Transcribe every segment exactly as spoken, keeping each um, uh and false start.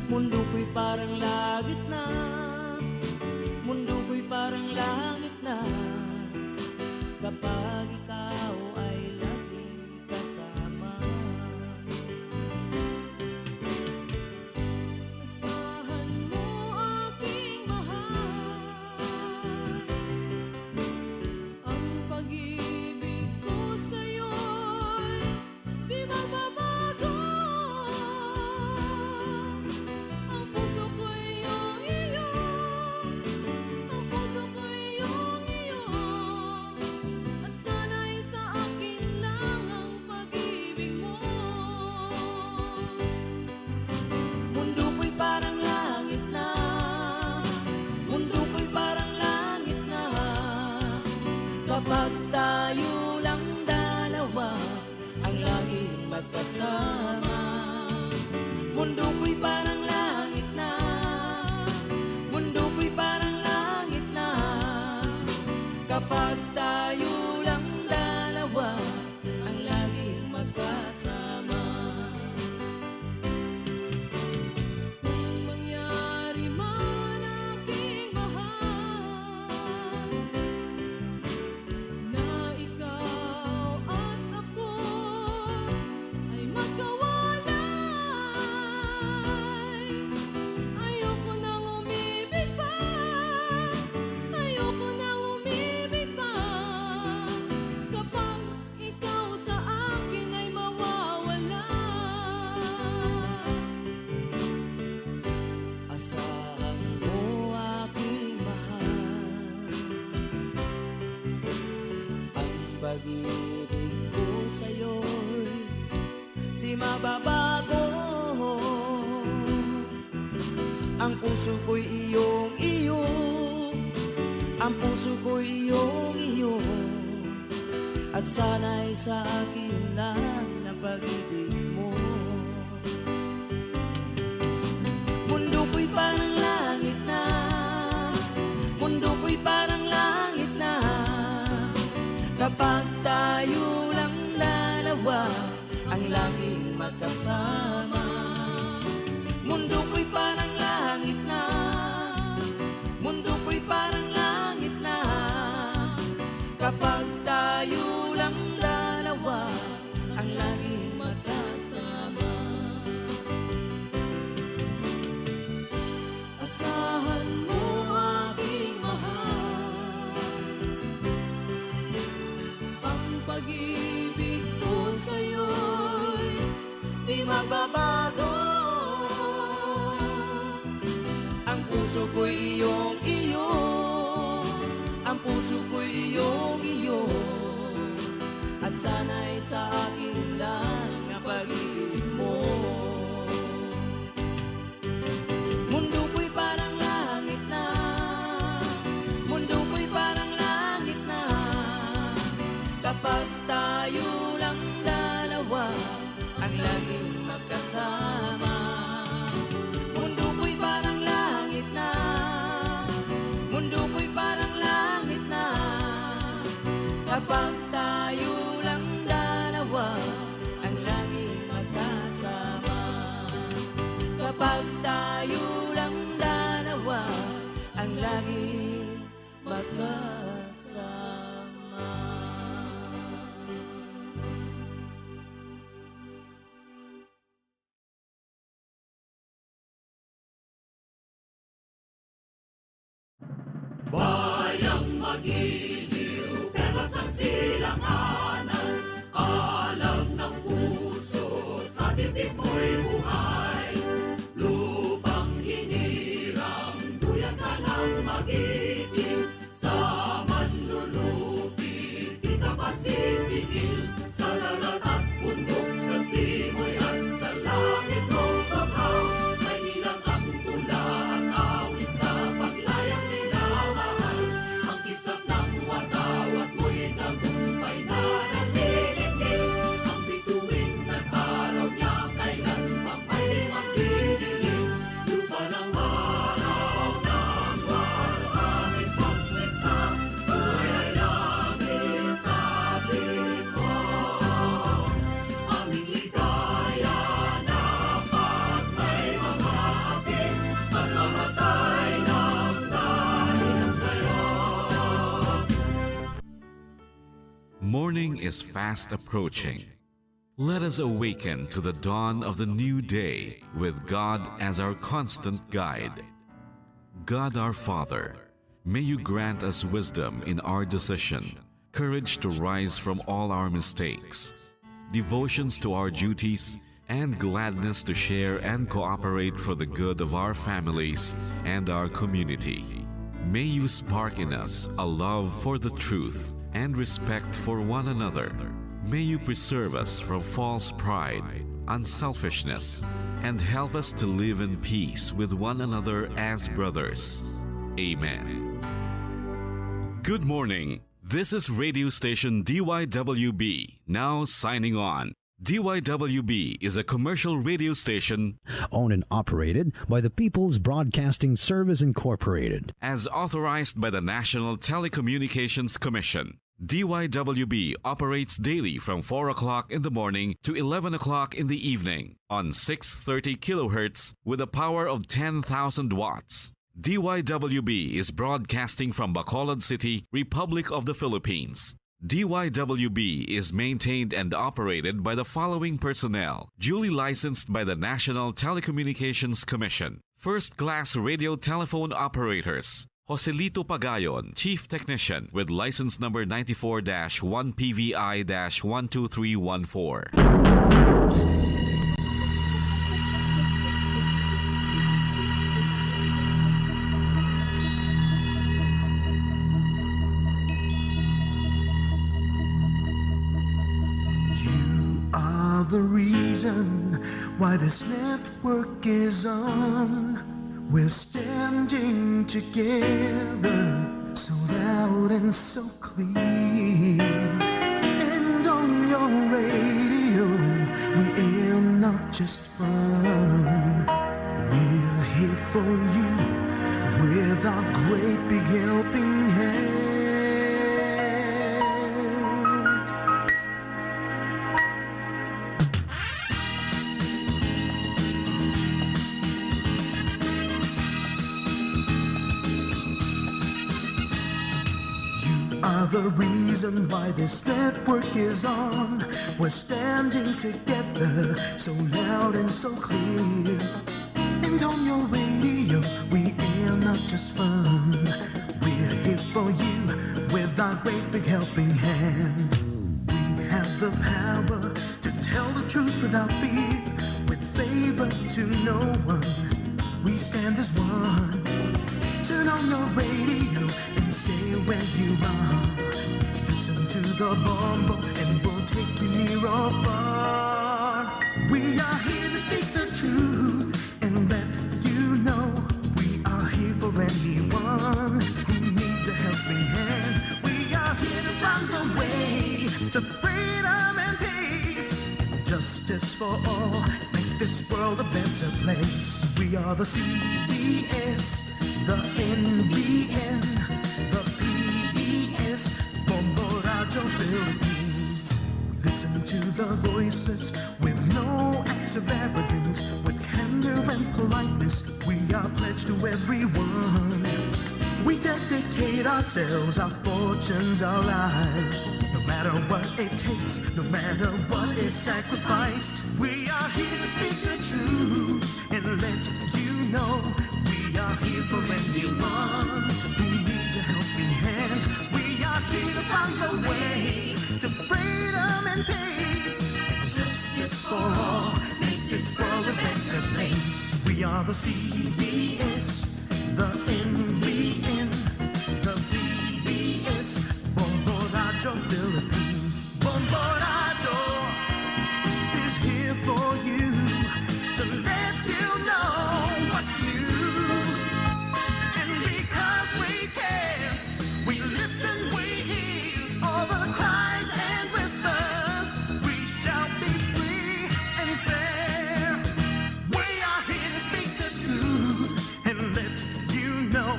Mundo ko'y parang langit na, mundo ko'y parang langit na, kapag ikaw ay laging kasama. Asahan mo, aking mahal, ang pag-ibig ko sa'yo'y di magbabago. Ang puso ko'y iyong iyo, ang puso ko'y iyong iyo, at sana'y sa akin lang ang pag-ibig mo. Mundo ko'y parang langit na, mundo ko'y parang langit na, kapag tayo lang dalawa ang laging magkasama. Mundo ko'y parang langit na, mundo ko'y parang langit na, kapag tayo lang dalawa ang laging magkasama. Kung mangyari man, aking mahal, na ikaw at ako ay magkawalay, ayoko nang umibig pa, ayoko nang umibig pa, kapag ikaw sa akin ay mawawala. Asahan mo, aking mahal, ang pag-ibig ko sa'yo'y di mababago. Ang puso ko'y iyong iyo, ang puso ko'y iyong iyo, at sana'y sa akin lang ang pag-ibig mo. Mundo ko'y parang langit na, mundo ko'y parang langit na, kapag tayo lang dalawa ang laging magkasama. Mundo ko'y parang langit na, mundo ko'y parang langit na, kapag tayo lang dalawa ang laging magkasama. Asahan mo, aking mahal, ang pag-ibig ko sa'yo'y di magbabago. Ang puso ko'y iyong iyo, ang puso ko'y iyong iyo, at sana'y sa akin lang ang pag-ibig mo. Mundo ko'y parang langit na, mundo ko'y parang langit na, kapag tayo lang dalawa ang laging magkasama. Mundo ko'y parang langit na, mundo ko'y parang langit na, kapag tayo lang dalawa ang laging magkasama. Kapag tayo lang dalawa ang laging magkasama. Bayang magiliw, perlas ang silanganan, alam ng puso, sa dibdib mo'y buhay. Lupang hinirang, duyan ka ng magiting, sa manlulupi, di ka pasisingil, sa dagat at bundok, sa simoy at sa langit, o bahaw, may nilang ang tula at awit sa paglayang minamahal. Ang kislap ng watawat mo'y tagumpay na nagdidikit, ang bituin ng araw niya kailan pang may is fast approaching. Let us awaken to the dawn of the new day with God as our constant guide. God our Father, may you grant us wisdom in our decision, courage to rise from all our mistakes, devotions to our duties, and gladness to share and cooperate for the good of our families and our community. May you spark in us a love for the truth and respect for one another. May you preserve us from false pride, unselfishness, and help us to live in peace with one another as brothers. Amen. Good morning. This is radio station D Y W B, now signing on. D Y W B is a commercial radio station owned and operated by the People's Broadcasting Service Incorporated. As authorized by the National Telecommunications Commission. D Y W B operates daily from four o'clock in the morning to eleven o'clock in the evening on six thirty kilohertz with a power of ten thousand watts. D Y W B is broadcasting from Bacolod City, Republic of the Philippines. D Y W B is maintained and operated by the following personnel, duly licensed by the National Telecommunications Commission. First class radio telephone operators. Joselito Pagayon, Chief Technician, with license number ninety-four dash one P V I dash one two three one four. You are the reason why this network is on. We're standing together, so loud and so clear. And on your radio, we air not just fun. We're here for you with our great big helping hand. You are the reason why this network is on. We're standing together, so loud and so clear. And on your radio, we air not just fun. We're here for you with our great big helping hand. We have the power to tell the truth without fear, with favor to no one. We stand as one. Turn on your radio and stay where you are. Listen to the Bombo and we'll take you near or far. We are here to speak the truth and let you know we are here for anyone who needs a helping hand. We are here to find a way to freedom and peace. Justice for all, make this world a better place. We are the C B S, the N B N, the P B S, Bombo Radio Philippines. Listen to the voices with no acts of arrogance, with candor and politeness. We are pledged to everyone. We dedicate ourselves, our fortunes, our lives. No matter what it takes, no matter what is sacrificed, we are here to speak the truth and let you know we are here for anyone who needs a helping hand. We are here to find a way to freedom and peace and justice for all. Make this world a better place. We are the C B S, the N B N, the P B S, Bombo Radio Philippines. Bombo Radio is here for you to let you know what's new. And because we care, we listen, we hear all the cries and whispers. We shall be free and fair. We are here to speak the truth and let you know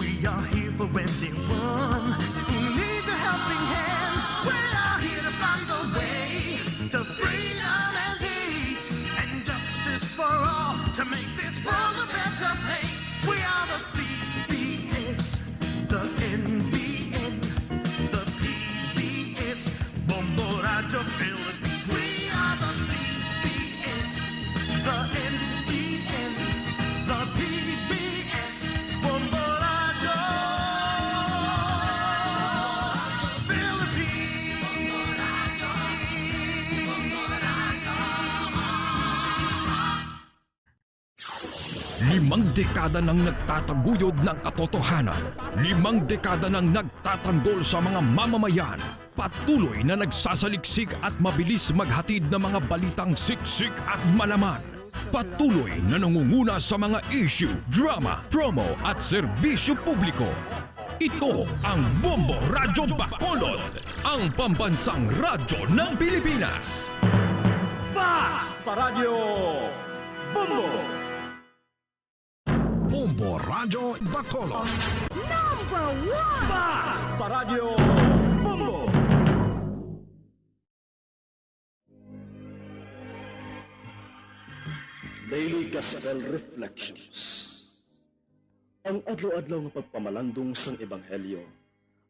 we are here for anyone who needs a helping hand. We are here to find a way to freedom and peace and justice for all to make this world a better place. We are the C B S, the N B N, the P B S, Bombo Limang dekada nang nagtataguyod ng katotohanan. Limang dekada nang nagtatanggol sa mga mamamayan. Patuloy na nagsasaliksik at mabilis maghatid ng mga balitang siksik at malaman. Patuloy na nangunguna sa mga issue, drama, promo at serbisyo publiko. Ito ang Bombo Radyo Bacolod, ang pambansang radyo ng Pilipinas. Fast Paradyo Bombo! Bombo Radyo Bacolod. Number one! Fast Paradyo Bombo! Daily Gospel Reflections. Ang adlaw-adlaw nga pagpamalandong sang Ebanghelyo,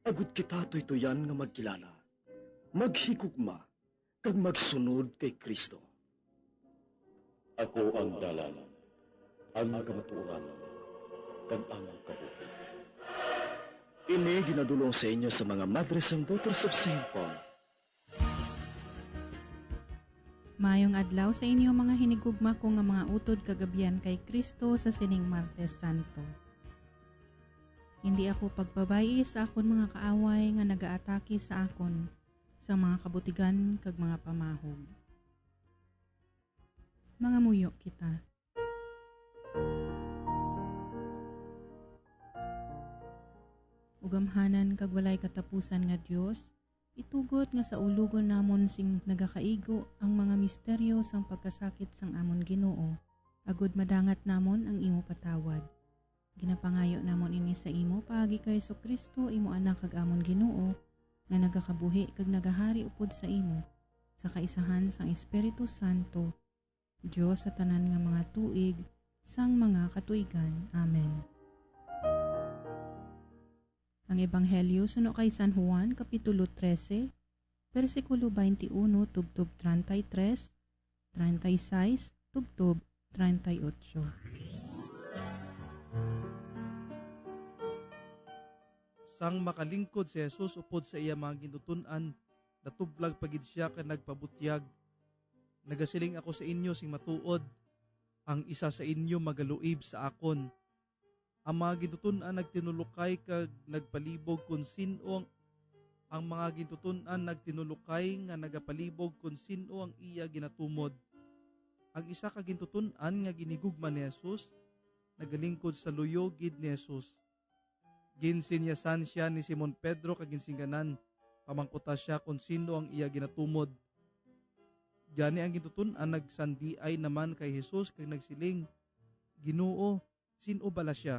agud kita tuytuyan nga magkilala, maghigugma, kag magsunod kay Cristo. Ako ang dalan, ang kamatuoran, kag ang kabuhi. Ini ginadul-ong sa inyo sa mga Madres and Daughters of Saint Paul. Maayong adlaw sa inyo, mga hinigugma ko nga mga utod kag abyan kay Cristo, sa sining Martes Santo. Hindi ako pagpabay-i sa akon mga kaaway nga nagaatake sa akon sa mga kabutigan kag mga pamahog. Mangamuyo kita. O gamhanan kag walay katapusan nga Dios, itugot nga saulogon namon sing nagakaigo ang mga misteryo sang pagkasakit sang amon Ginoo, agud madangat namon ang imo patawad. Ginapangayo namon ini sa imo paagi kay Jesu-Cristo, imo Anak kag amon Ginoo, nga nagakabuhi kag nagahari upod sa imo, sa kaisahan sang Espiritu Santo, Dios sa tanan nga mga tuig sang mga katuigan. Amen. Ang Ebanghelyo suno kay San Juan, Kapitulo trese, bersikulo twenty-one tubtob treinta y tres, treinta y seis tubtob treinta y ocho. Sang makalingkod si Jesus upod sa iya mga gintuton-an, natublag pa gid sia kag nagpabutyag, "Nagasiling ako sa inyo sing matuod, ang isa sa inyo magaluib sa akon." Ang mga gintuton-an nagtinulokay kag nagpalibog kon sin-o ang, ang mga gintuton-an nagtinulokay nga nagapalibog kon sin-o ang iya ginatumod. Ang isa ka gintuton-an nga ginhigugma ni Jesus nagalingkod sa luyo gid ni Jesus. Ginsinyasan sia ni Simon Pedro kag ginsingganan, pamangkuta sia kon sin-o ang iya ginatumod. Gani ang gintuton-an nagsandiay naman kay Jesus kag nagsiling, "Ginoo, sin-o bala sia?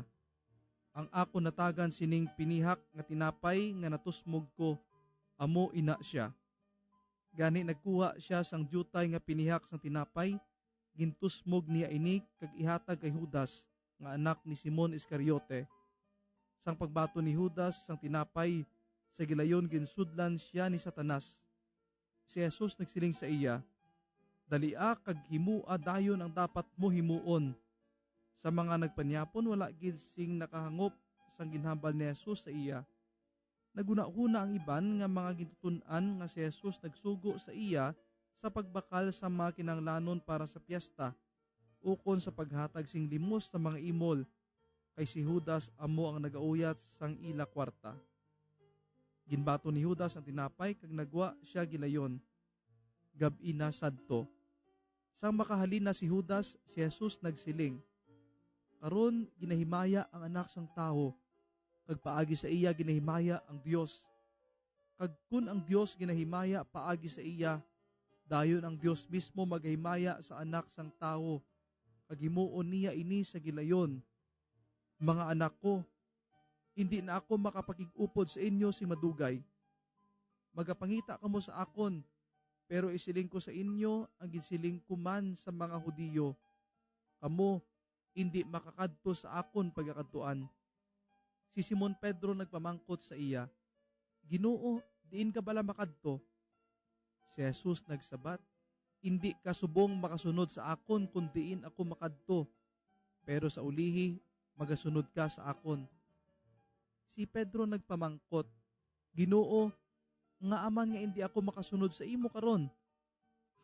Ang akon natagan sining pinihak nga tinapay nga natusmog ko, amo ina sia." Gani nagkuha sia sang diutay nga pinihak sang tinapay, gintusmog niya ini kag ihatag kay Judas, nga anak ni Simon Iscariote. Sang pagbaton ni Judas sang tinapay, sa gilayon ginsudlan sia ni Satanas. Si Jesus nagsiling sa iya, "Dalia kag himoa dayon ang dapat mo himuon." Sa mga nagpanyapon, wala gid sing nakahangop sang ginhambal ni Jesus sa iya. Naghunahuna ang iban nga mga gintuton-an nga si Jesus nagsugo sa iya sa pagbakal sa mga kinahanglanon para sa piesta, ukon sa paghatag sing limos sa mga imol, kay si Judas amo ang nagauyat sang ila kuwarta. Ginbaton ni Judas ang tinapay kag nagwa sia gilayon. Gab-i na sadto. Sang makahalin na si Judas, si Jesus nagsiling, "Karon ginahimaya ang Anak sang Tawo, kag paagi sa iya ginahimaya ang Dios. Kag kon ang Dios ginahimaya paagi sa iya, dayon ang Dios mismo magahimaya sa Anak sang Tawo, kag himuon niya ini sa gilayon. Mga anak ko, indi na ako makapakig-upod sa inyo sing madugay. Magapangita kamo sa akon, pero isiling ko sa inyo ang ginsiling ko man sa mga Hudiyo, kamo indi makakadto sa akon pagakadtuan." Si Simon Pedro nagpamangkot sa iya, "Ginoo, diin ka bala makadto?" Si Jesus nagsabat, "Indi ka subong makasunod sa akon kon diin ako makadto, pero sa ulihi magasunod ka sa akon." Si Pedro nagpamangkot, "Ginoo, ngaa man nga indi ako makasunod sa imo karon?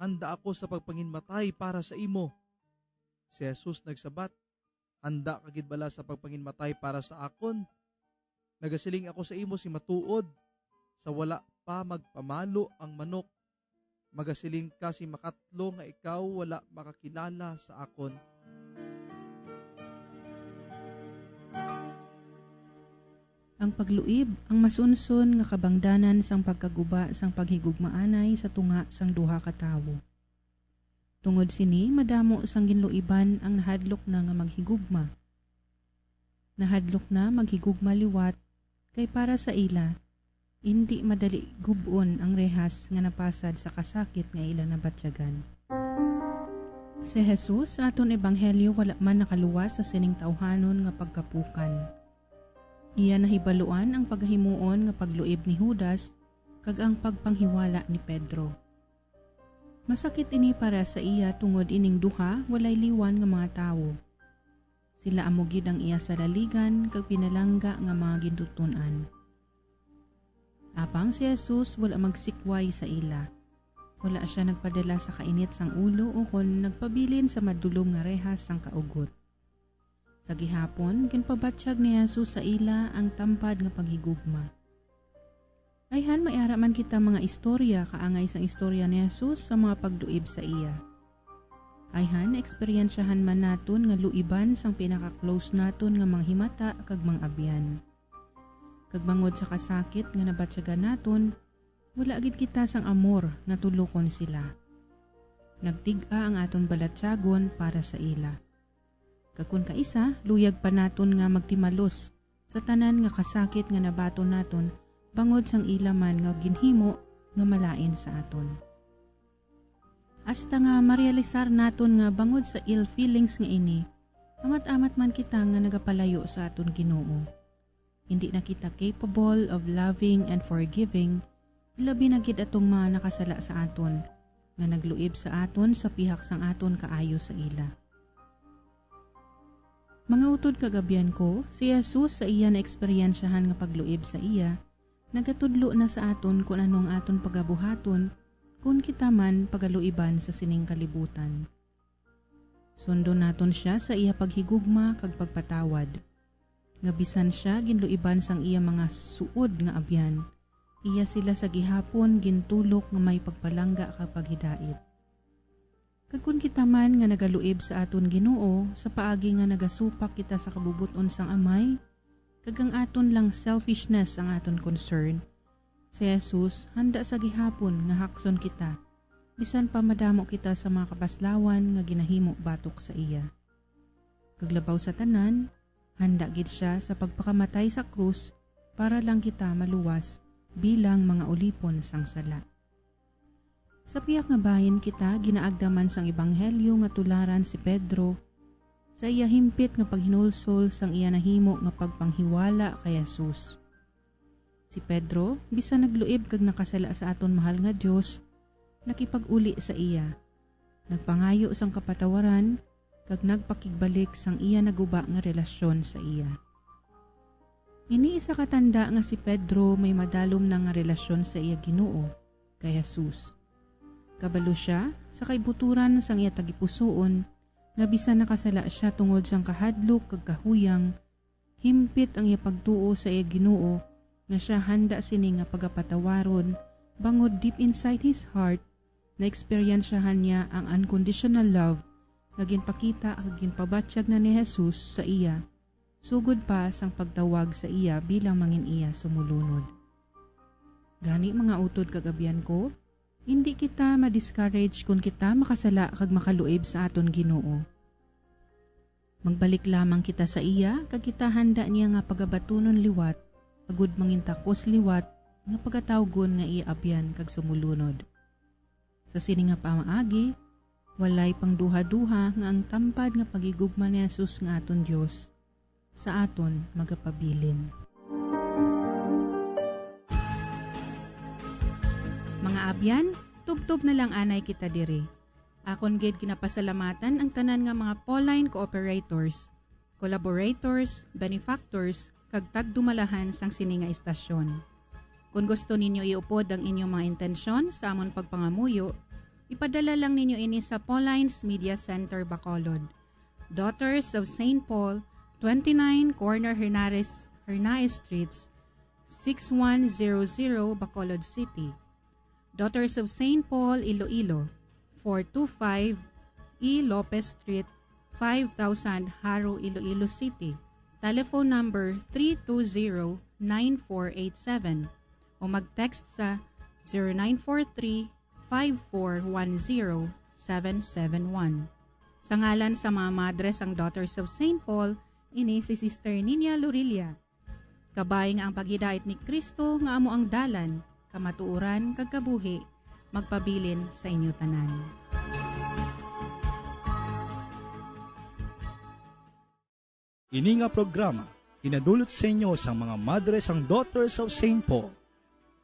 Handa ako sa pagpanginmatay para sa imo." Si Jesus nagsabat, Handa ka gid bala sa pagpanginmatay para sa akon? Nagasiling ako sa imo sing matuod, sa wala pa magpamalo ang manok, magasiling ka sing makatlo nga ikaw wala makakilala sa akon. Ang pagluib, ang masunson nga kabangdanan sang pagkaguba sang paghigugmaanay sa tunga sang duha ka tawo. Tungod sini, madamo sang ginluiban ang nahadlok na nga maghigugma. Nahadlok na maghigugma liwat, kay para sa ila, indi madali gub-on ang rehas nga napasad sa kasakit nga ila nabatyagan. Si Jesus sa aton ebanghelyo wala man nakaluwas sa sining tawhanon nga pagkapukan. Iya nahibaluan ang pagahimuon nga pagluib ni Judas kag ang pagpanghiwala ni Pedro. Masakit ini para sa iya tungod ining duha walay liwan nga mga tawo. Sila amo gid ang iya salaligan kag pinalangga nga mga gintuton-an. Apang si Jesus wala magsikway sa ila. Wala sia nagpadala sa kainit sang ulo ukon nagpabilin sa madulom nga rehas sang kaugot. Sa gihapon, ginpabatyag ni Jesus sa ila ang tampad nga paghigugma. Ayhan, may ara man kita mga istorya kaangay sang istorya ni Jesus sa mga pagluib sa iya. Ayhan, naeksperyensyahan man naton nga luiban sang pinaka-close naton nga mga himata kag mga abyan. Kag bangod sa kasakit nga nabatyagan naton, wala gid kita sang amor nga tulokon sila. Nagtig-a ang aton balatyagon para sa ila. Kag kon kaisa, luyag pa naton nga magtimalos sa tanan nga kasakit nga nabaton naton bangod sang ila man nga ginhimo nga malain sa aton. Hasta nga marealisar naton nga bangod sa ill feelings nga ini, amat-amat man kita nga nagapalayo sa aton Ginoo. Indi na kita capable of loving and forgiving, labi na gid atong mga nakasala sa aton, nga nagluib sa aton sa pihak sang aton kaayo sa ila. Mga utod kag abyan ko, si Jesus sa iya naeksperyensyahan nga pagluib sa iya, nagatudlo na sa aton kon ano ang aton pagabuhaton kon kita man pagaluiban sa sining kalibutan. Sundon naton sia sa iya paghigugma kag pagpatawad, nga bisan sia ginluiban sang iya mga suod nga abyan, iya sila sa gihapon gintulok nga may pagpalangga kag paghidait. Kag kon kita man nga nagaluib sa aton Ginoo sa paagi nga nagasupak kita sa kabubot-on sang Amay, kag ang aton lang selfishness ang aton concern, si Jesus handa sa gihapon nga hakson kita, bisan pa madamo kita sa mga kapaslawan nga ginahimo batok sa iya. Kag labaw sa tanan, handa gid sia sa pagpakamatay sa krus para lang kita maluwas bilang mga ulipon sang sala. Sa pihak nga bahin kita ginaagda man sang ebanghelyo nga tularan si Pedro sa iya himpit nga paghinulsol sang iya nahimo nga pagpanghiwala kay Jesus. Si Pedro, bisan nagluib kag nakasala sa aton mahal nga Dios, nakipag-uli sa iya, nagpangayo sang kapatawaran, kag nagpakigbalik sang iya naguba nga relasyon sa iya. Ini isa ka tanda nga si Pedro may madalom na nga relasyon sa iya Ginoo, kay Jesus. Kabalo sia sa kaibuturan sang iya tagipusoon nga bisan nakasala sia tungod sang kahadlok kag kahuyang, himpit ang iya pagtuo sa iya Ginoo nga sia handa sini nga pagapatawaron, bangod deep inside his heart, naeksperyensyahan niya ang unconditional love nga ginpakita kag ginpabatyag na ni Jesus sa iya, sugod pa sang pagtawag sa iya bilang mangin-iya sumulunod. Gani, mga utod kag abyan ko, indi kita ma-discourage kon kita makasala kag makaluib sa aton Ginoo. Magbalik lamang kita sa iya, kag kita handa niya nga pagabatunon liwat, agud mangintakos liwat nga pagatawgon nga iya abyan kag sumulunod. Sa sini nga pamaagi, walay pangduhaduha nga ang tampad nga paghigugma ni Jesus nga aton Dios sa aton magapabilin. Mga abyan, tubtob na lang anay kita diri. Akon gid ginapasalamatan ang tanan nga mga Pauline cooperators, collaborators, benefactors, kag tagdumalahan sang sini nga istasyon. Kon gusto ninyo iupod ang inyong mga intensyon sa amon pagpangamuyo, ipadala lang ninyo ini sa Pauline's Media Center, Bacolod, Daughters of Saint Paul, twenty-nine Corner Hernares, Hernaez Streets, six one zero zero, Bacolod City. Daughters of Saint Paul, Iloilo, four two five E Lopez Street, five thousand, Jaro, Iloilo City. Telephone number three two zero nine four eight seven o mag-text sa zero nine four three five four one zero seven seven one. Sa ngalan sa mga madre sang Daughters of Saint Paul, ini si Sister Ninia Lorilla. Kabay nga ang paghidait ni Cristo nga amo ang dalan, kamatuoran, kag kabuhi, magpabilin sa inyo tanan. Ini nga programa ginadulot sa inyo sang mga madre sang Daughters of Saint Paul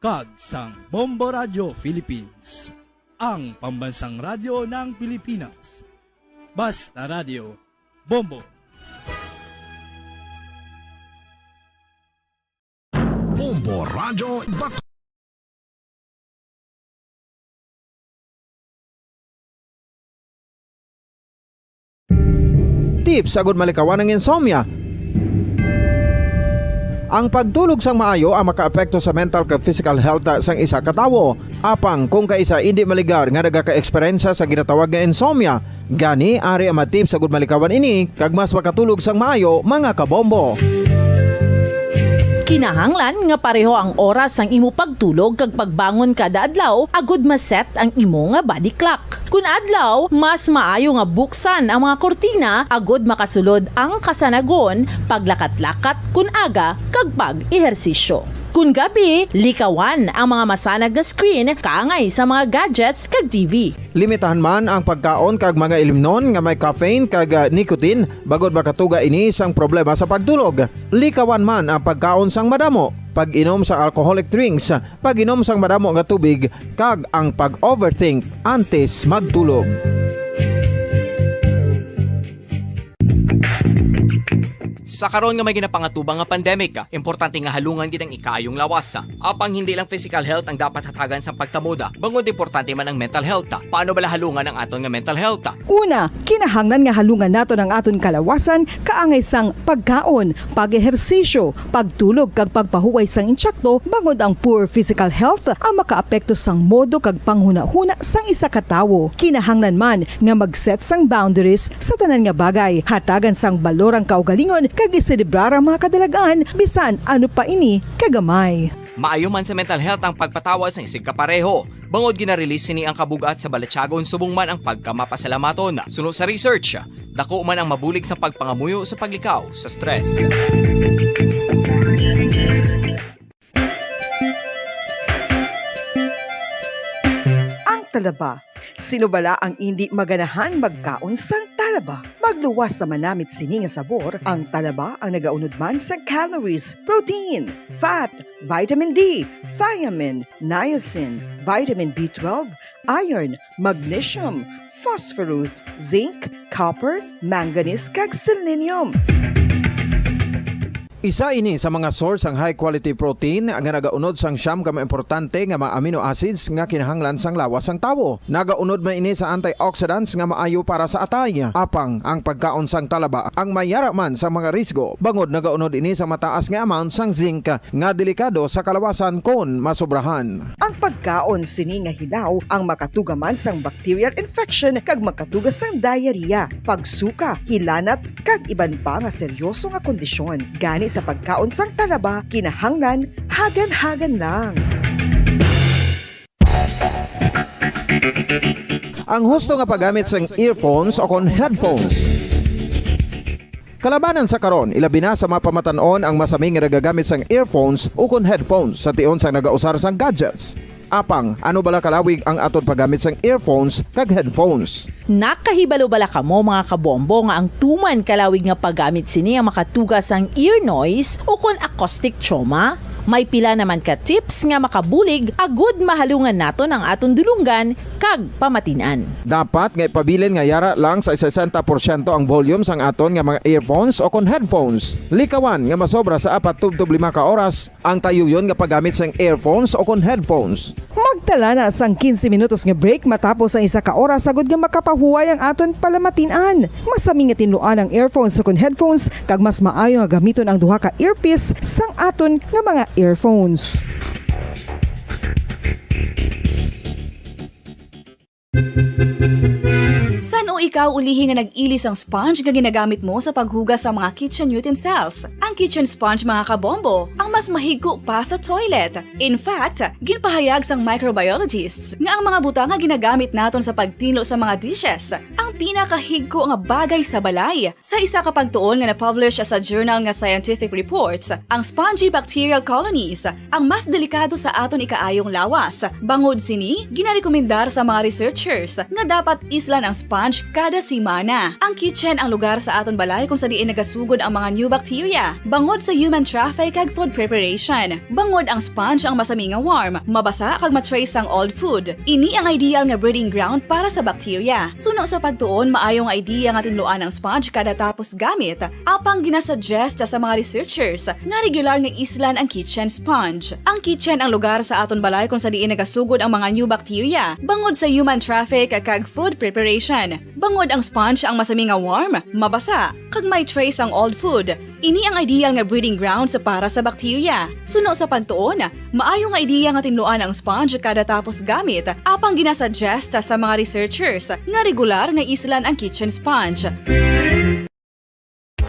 kag sang Bombo Radio Philippines, ang pambansang radyo ng Pilipinas. Basta Radio, Bombo. Bombo Radyo Bac- Tips agud malikawan ang insomnia. Ang pagtulog sang maayo ang makaapekto sa mental kag physical health sang isa ka tawo. Apang kung kaisa indi maligar nga nagaka-eksperyensya sa ginatawag nga insomnia, gani ari ang mga tips agud malikawan ini kag mas makatulog sang maayo, mga kabombo. Kinahanglan nga pareho ang oras sang imo pagtulog kag pagbangon kada adlaw agud ma-set ang imo nga body clock. Kun adlaw, mas maayo nga buksan ang mga kurtina agud makasulod ang kasanagon, paglakat-lakat kun aga, kag pag-ehersisyo. Kun gabi, likawan ang mga masanag nga screen kaangay sa mga gadgets kag T V. Limitahan man ang pagkaon kag mga ilimnon nga may caffeine kag, ah, nicotine, bangod makatuga ini sang problema sa pagtulog. Likawan man ang pagkaon sang madamo, pag-inom sang alcoholic drinks, pag-inom sang madamo nga tubig, kag ang pag-overthink antes magtulog. Sa karon nga may ginapangatubang nga pandemic, importante nga halungan gid ang ikaayong lawas. Apang hindi lang physical health ang dapat hatagan sa pagtamod, bangod importante man ang mental health. Paano bala halungan ang aton nga mental health? Una, kinahanglan nga halungan naton ang aton kalawasan kaangay sang pagkaon, pag-ehersisyo, pagtulog kag pagpahuway sang insakto, bangod ang poor physical health ang makaapekto sang modo kag panghunahuna sang isa ka tawo. Kinahanglan man nga mag-set sang boundaries sa tanan nga bagay, hatagan sang balor ang kaugalingon kag iselebrar ang mga kadalagan, bisan ano pa ini kagamay. Maayo man sa mental health ang pagpatawad sang isigkapareho, bangod gina-release sini ang kabug-at sa balatyagon subong man ang pagkamapasalamaton. Suno sa research, dako man ang mabulig sa pagpangamuyo sa paglikaw sa stress. Ang talaba. Sino bala ang indi maganahan magkaon sang talaba? Magluwas sa manamit sini nga sabor, ang talaba ang nagaunod man sa calories, protein, fat, vitamin D, thiamine, niacin, vitamin B twelve, iron, magnesium, phosphorus, zinc, copper, manganese, kag selenium. Isa ini sa mga source sang high quality protein nga nagaunod sang siyam ka mga importante nga mga amino acids nga kinahanglan sang lawas sang tawo. Nagaunod man ini sa antioxidants nga maayo para sa atay. Apang ang pagkaon sang talaba ang mayara man sa mga risgo, bangod nagaunod ini sa mataas nga amount sang zinc nga delikado sa kalawasan kon masobrahan. Ang pagkaon sini nga hilaw ang makatuga man sang bacterial infection kag makatuga sang diarrhea, pagsuka, hilanat, kag iban pa nga seryoso nga kondisyon. Gani sa pagkaon sang talaba, kinahanglan hagan-hagan lang. Ang husto nga paggamit sang earphones o kon headphones. Kalabanan sa karon, ilabi na sa mga pamatan-on ang masami nga nagagamit sang earphones ukon headphones sa tion sang nagausar sang gadgets. Apang, ano bala kalawig ang aton paggamit sang earphones kag headphones? Nakahibalo bala kamo, mga kabombo, nga ang tuman kalawig nga paggamit sini ang makatuga sang ear noise ukon acoustic trauma? May pila naman ka tips nga makabulig agud mahalungan naton ang aton dulonggan kag pamatin-an. Dapat nga ipabilin nga yara lang sa sesenta porsyento ang volume sang aton nga mga earphones o kon headphones. Likawan nga masobra sa apat tubtob lima ka oras ang tayuyon nga paggamit sang earphones o kon headphones. Mag Dala na sang quince minutos nga break matapos ang isa ka oras, agod nga makapahuway ang aton palamatin-an. Masami nga tinluan ang earphones sukon headphones, kag mas maayo nga gamiton ang duha ka earpiece sang aton nga mga earphones. San-o ikaw ulihi nga nag-ili sang sponge nga ginagamit mo sa paghugas sa mga kitchen utensils? Ang kitchen sponge, mga kabombo, ang mas mahigko pa sa toilet. In fact, ginpahayag sang microbiologists nga ang mga butang nga ginagamit naton sa pagtinlo sa mga dishes ang pinakahigko nga bagay sa balay. Sa isa ka pagtuon nga na-publish sa journal nga Scientific Reports, ang spongy bacterial colonies ang mas delikado sa aton ikaayong lawas. Bangod sini, ginarekomendar sa mga researchers nga dapat islan ang sponge kada semana. Ang kitchen ang lugar sa aton balay kung sa diin nagasugod ang mga new bacteria, bangod sa human traffic kag food preparation. Bangod ang sponge ang masami nga warm, mabasa kag ma-trace ang old food. Ini ang ideal nga breeding ground para sa bacteria. Suno sa pagtuon, maayo nga idea nga tinluan ang sponge kada tapos gamit, apang ginasuggest sa mga researchers nga regular nga islan ang kitchen sponge. Ang kitchen ang lugar sa aton balay kung sa diin nagasugod ang mga new bacteria, bangod sa human traffic kag food preparation. Bangod ang sponge ang masami nga warm, mabasa, kag may trace ang old food, ini ang ideal nga breeding grounds para sa bacteria. Suno sa pagtuon, maayo nga idea nga tinluan ang sponge kada tapos gamit, apang ginasuggest sa mga researchers nga regular nga islan ang kitchen sponge.